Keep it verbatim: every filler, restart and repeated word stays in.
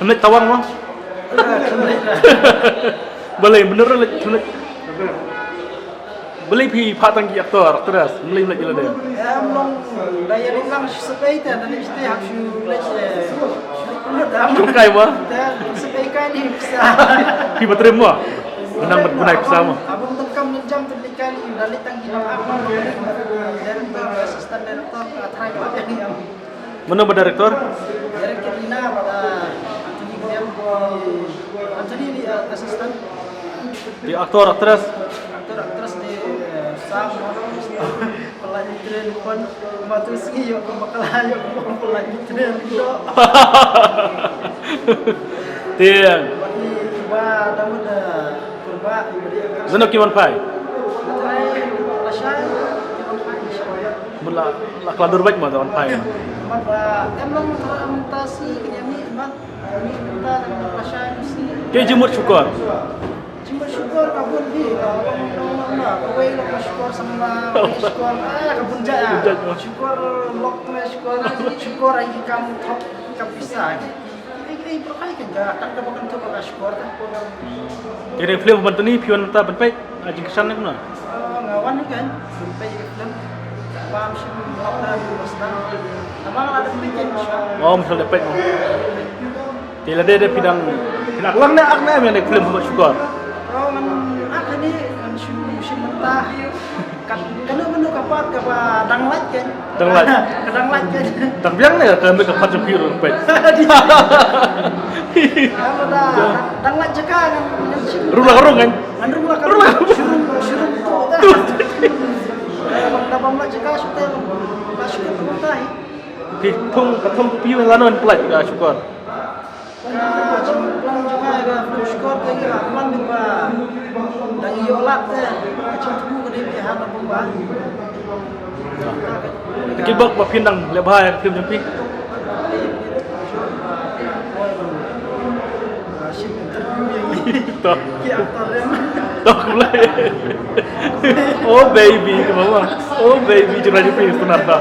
Leit tawang mo. Balei bener leit, leit. Balei phi phah tang ki actor, actress, balei leit ïa lade. Em long da ïa ri lang shu sep ei te, da leit shu hap shu leit, eh, shu leit pynlut da. Shu kai mo. Te sep ei kai ni pisa. Phi ba trem mo. Nang ba bnai pisa mo. Abang tengkam nang jam te leit kai ni, da leit tang ki nang ap mo. Director, assistant director, ka trai ka lap ïa ni am. Mano ba director? Director Lina bad Anthony William, Anthony ni, uh, assistant. Te actor, actress? Actor, actress ni, uh, Sam, Palat Mitren, Pon, Matu Sngi, Yok, Bakala, Yok, Palat Mitren, Dok. Te. Bad ni, ba, Dawud, uh, Kurba, Ibri, actress. Zano ki wan phai? Atrai, Lashai, ki wan phai, Lashai. Mut la, la kla dur bad ma da wan phai. Mat ba em long tara mynta shi kñia mi mat mi mynta da la shai shi. Te jingmut shukor. Jingmut shukor ka bun hi ka long long long na ka wei long shukor sama na wei shukor ah ka bun ja ya. Bun ja ma. Shukor lok me shukor shukor ai kam thok kam pisa. Ei, ei, bro, kai kan ka, kan ka ba kan tu ba ka shukor ta. Kene film ban tuni phi wan ta ban peit, a jingkyrshan ne kumno? Ah, nga wan ni kan, ban peit ka film. Ba am shim lok ta ba stan. Namar la da peit kan shukor. Oh, masa da peit mo. Te lada da phi dang, phi dang lang ne ak ne em ïa ne film ba shukor. Oh, ngan ak ni, ngan shim, shim mynta. Kan, kano kano ka part kaba dang lait kan? Dang lait. Ka dang lait kan? Dang biang ne ka, ka part jong phi ruh peit. Kaba da, dang, dang lait jaka ngan, ngan shim. Rung la ka rung kan? Ngan rung la ka rung. Rung la ka rung. Shurung, shurung tu da. Da bam lait jaka shu te la shukor tu tai. Phi thung, ka thung phi lano phi lait ka shukor. Ka jingplan jong nga ka film shukor te ngi la plan ba dang ïoh lad te ka jingthmu ka dei biang ha November. Ki bok ba phin dang leh bha ïa ka film jong phi. To. Ki actor dem. To kulai. Oh baby, kumno? Oh baby, jong phi senar to.